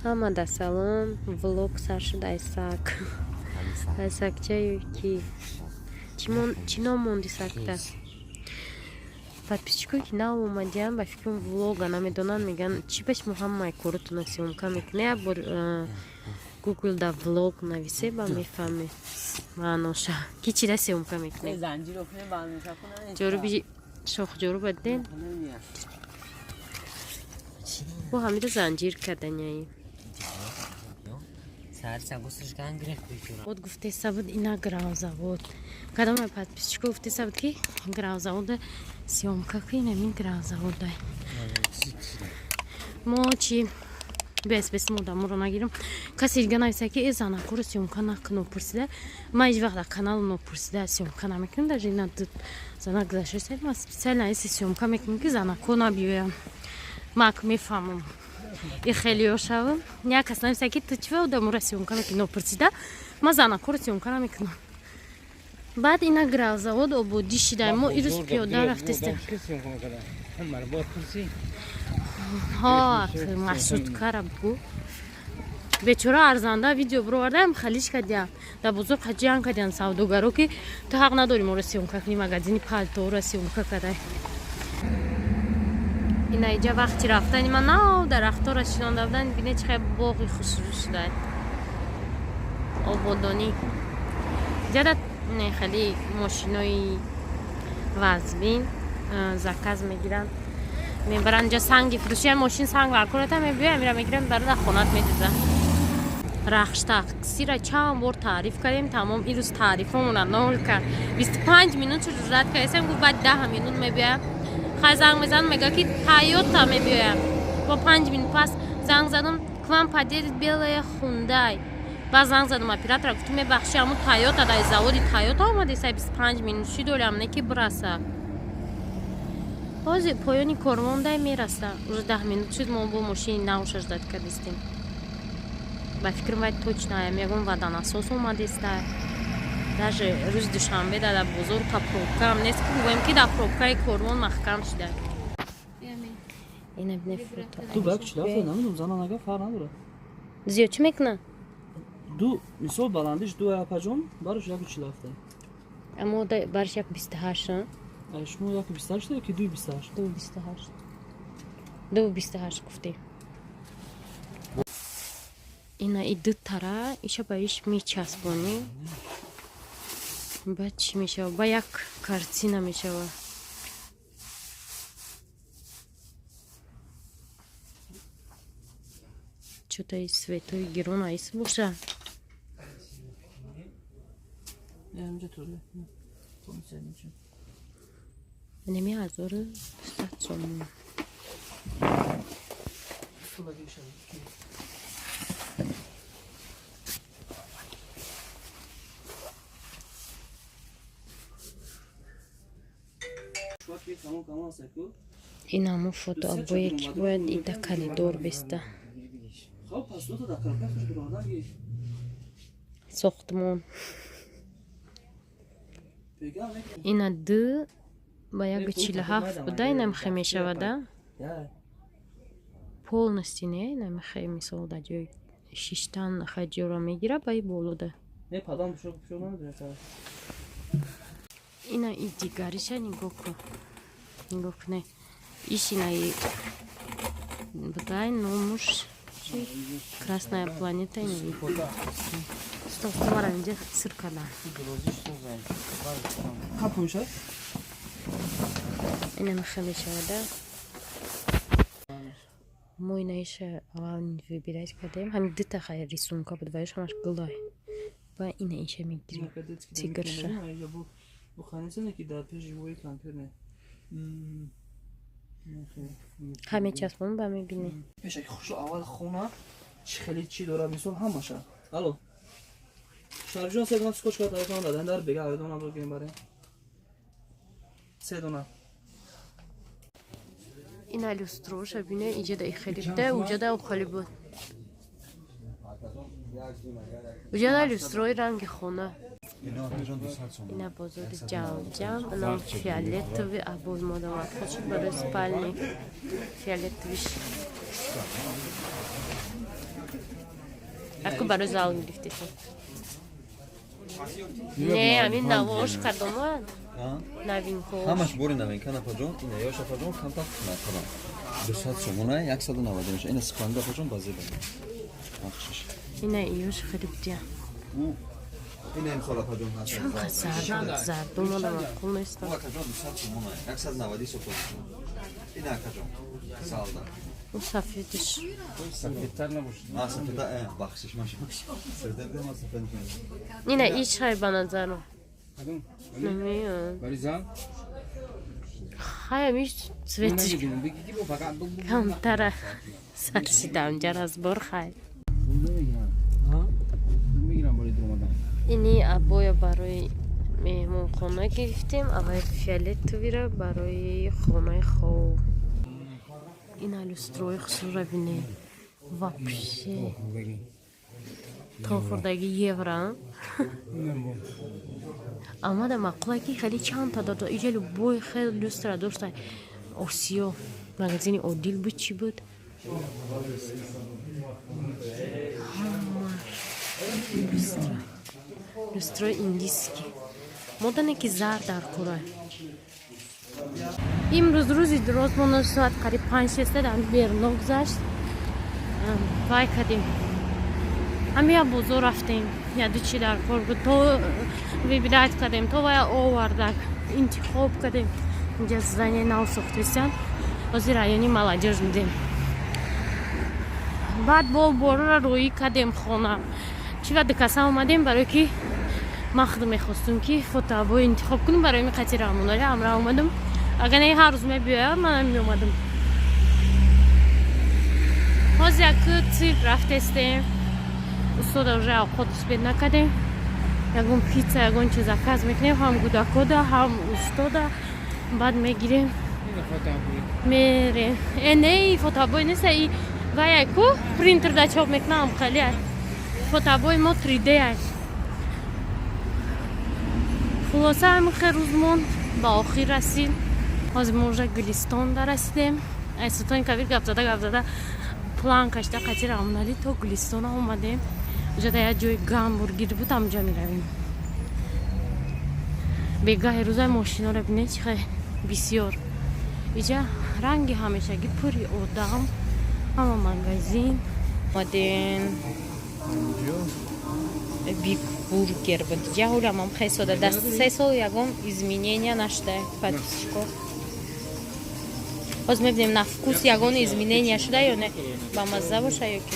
Ҳамада салом. Влог сар шуд. Айсак, айсакчаю ки чӣ ном монди сакта? Подписчикое, ки нав омадиам, ба фикрам, влога намедонанд. Мегӯянд, чӣ ба шумо ҳамаи коротона съёмка мекунед? Як бор гуглда влог нависе, ба мефаҳме маъноша, ки чида съёмка мекунед. Ҷоруби шохҷоруба дидем, бо ҳамида занҷир карданяи. Вот, гуфтеса буд, ина гравзавод. Кадома подписчико гуфтеса буд, ки гравзавода съёмка ку. Инамин гравзавода мо чи бес бес модаморо нагирам. Касе дига нависа, ки э, занакоро съёмка накуно, пурсида. Ман ҳеҷ вақт дар канал нопурсида съёмка намекунам. Даже ина занак гузаштаиста, ман специально эси съёмка мекунам, ки занако набиёям. Мак мефаҳмам, и хелиё шавам. Як кас нависа, ки ту чива одаморо съёмка мекунӣ нопурсида. Ман занакоро съёмка намекунам. Баъд ина гравзавод ободӣ шида. Мо ирӯз пиёда рафтестем. Ҳо, маршруткара бугу, бечора арзанда видео бировардаам, халиш кардиям. Дар бозор қаҷиан кардиан савдогаро, ки ту ҳақ надорӣ моро съёмка кунӣ, магазини палторо съёмка кардай. Ина иҷа вақти рафтани ман нав дарахтора шинонда буданд. Бине, чӣ хел боғи хушрӯ шуда, ободонӣ. Иҷада не хеле мошинои вазбин заказ мегиранд, мебаранд. Инҷа санги фурӯши, мошин санг варкората мебиёя, амира мегиранд, бара дар хонат медуза. Рахш таксира чанд бор таъриф кардем, тамом, ирӯз таърифомона нол кард. 25 минут шуд, ждать кардесам, гуфт, баъд 10 минут мебиёям. Хай, занг мезанам, мега, ки Тойота мебиёям. Бо 5 минут пас занг задам: «К вам подъедет белая Хундай». Баъд занг задам оператора, гуфтум: «Мебахши, ҳамун Тойота дар заводи Тойота омадеса, 25 минут ши дорам, не ки бираса». Ҳозир поёни корвондай мераса, уже 10 минут шуд. Мо бо мошини навша ждать кардистем. Ба фикрам, вай точно ям ягон ваданасос омадеста. Даже рӯзи душанбе дар бозор ка пробкаам нест, ки гӯем, ки дар пробкаи корвон маҳкам шуда. Ина бине, фото. Ду ба як чилафта, намедонам, зана нага фарқ надорад. Зиёд чӣ мекуна? Ду мисол, баландиш ду апаҷон, барош яку чилафта. Аммо барш 1,28. Шумо 1,28 ки 2,28? 2,28, 2,28 гуфтем. Ина и ду тара иша ба иш мечаспонӣ, баъд чӣ мешава? Ба як картина мешава. Чотаи светои гирон аис боша. Инҷа туре. Неми 1100 сомон. Ин ҳамон фотообое, ки бояд ида коридор беста. Хоб, пас дута дар коробка хуш дуродаги. Сохтмон. Ина ду ба 1,47 буда, инамихе мешавада полностью. Не, инамихе, мисол, дар ҷои шиштан хаҷиёро мегира, ба и болода. Не, падам пушок намедонем. Ина и дигариша нигоҳ кун, нигоҳ куне. Иш инаи будай, номуш Красная планета. Ина столстовара инҷа сир кардан. Капуша. Ина михе мешавада. Мо инаиша аввал выбирать кардем. Ҳамин дута хай рисунка буд, ваёш ҳамаш гулай. Ба ина иша мегирем, тигрша. Буханисане, ки дар пеши вои компютер. Ҳаме часпон, ба мебинӣ. Пешаки хушу аввал хона чӣ хеле чӣ дорад, мисол, ҳамаша. Алло, Шарифҷон, се дона скотч кард, айфон дадан дар бега, айдона бигирем барем. Се дона. Ина люстроша бине, иҷада хеле буда, уҷада хеле буд. Уҷада люстрои ранги хона. Ина бозори ҷамҷам, ина фиолетовый обои модамад шуд барои спальни, фиолетовиш. Аку барои зал гирифтетон. Не, ҳамин навош кардома. Новинко. Ҳамаш бори новинка напаҷон, ина ёш апаҷон камтар қиматтарам. 200 сомона, 190 меша. Ина сипанда апаҷон базеба. Бахшиш. Ина ёш харибдия. Ина имсол апаҷон ҳаст. Чунқа зард, зарду мана маъқул нест. Акаҷон 200 сомона, 190 сомон. Ина акаҷон. Салда. У сафедиш. Сафедтар набошад. А, сафеда, бахшиш, маша. Сафеда, ма сафед. Ина ич хай ба назарам. Кадом? Намеён. Барои зан? Хай ҳамиш цветиш Намедонам, бигӣ ки бо фақат камтара саршида онҷа разбор хай. Намегирам. Мегирам барои дуромадан. Ини абоя барои меҳмонхона гирифтем, авай фиолетовира барои хонаи хоб. Ина люстрои хусура бине. Вообще. То хурдаги евро. Амада маъқулае ки хеле чандта дод. Иҷа любой хел люстра дошта. Осиё магазини Одил буд, чӣ буд? Ҳамаш люстра. Люстрои индийский. Модане ки зар дар кора. Имрӯз рӯзи дуроз мо соат қариб 5-6 дар Берно гузашт. Вай кардем. Ҳами як бозор рафтем. Яду чи дар кор буд. То выбирать кардем, то вая овардак. Интихоб кардем. Инҷа здание нав сохтисян. Ҳозир райони Молодёж будем. Баъд бо борора роӣ кардем хона. Чӣ вақт каса омадем, барое ки ман худам мехостум ки фотоабой интихоб кунам, барои ми қати Рамонали ҳамра омадам. Агар не ҳар рӯз мебиёям, манам меомадам. Ҳозир як цирк рафтестем. Устода уже авқот успеть накардем. Ягон пицца, ягон чиз заказ мекунем, ҳам гудакода, ҳам устода. Баъд мегирем. Мерем. Э, не, фотоабой нест, и вай ку принтер да чоп мекунам хеле. Фотоабои мо 3D ай. Хулоса ҳамин хел рӯзмон ба охир расид. Ҳозир мо уже Гулистон дарасидем. Ай Султони Кабир гап зада гап зада план кашида қати Рамонали то Гулистона омадем. Уҷа дар як ҷои гамбургер буд, ҳамҷа меравем. Бегаҳи рӯзаи мошиноро бинед, чӣ хел бисёр. Иҷа ранги ҳамешагӣ пури одам, ҳама магазин. Омадем. Биг бургер буд. Иҷа ҳулам хеле сода. Дар 3 сол ягон изменения нашуда. Подписчико. Ҳозир мебинем на вкус ягон изменения шуда ё не. Ба мазза боша ё ки.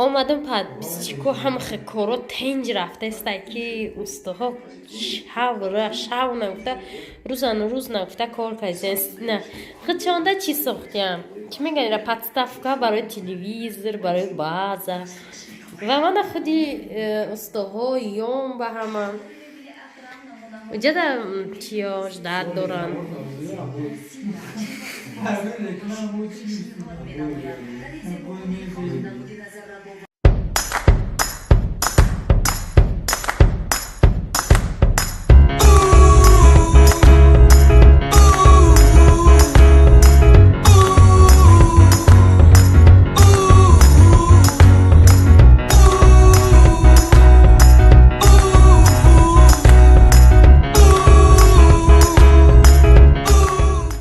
Омадам подписчико, ҳама коро тенҷ рафтаестай ки устоҳо шавра шав нагуфта, рӯзану рӯз нагуфта кор кардисан. На худшонда чӣ сохтиям? Чӣ мегӯянд ира подставка барои телевизор, барои база. Ва мана худи устоҳо ём ба ҳама. Уҷада чиё ждат доранд.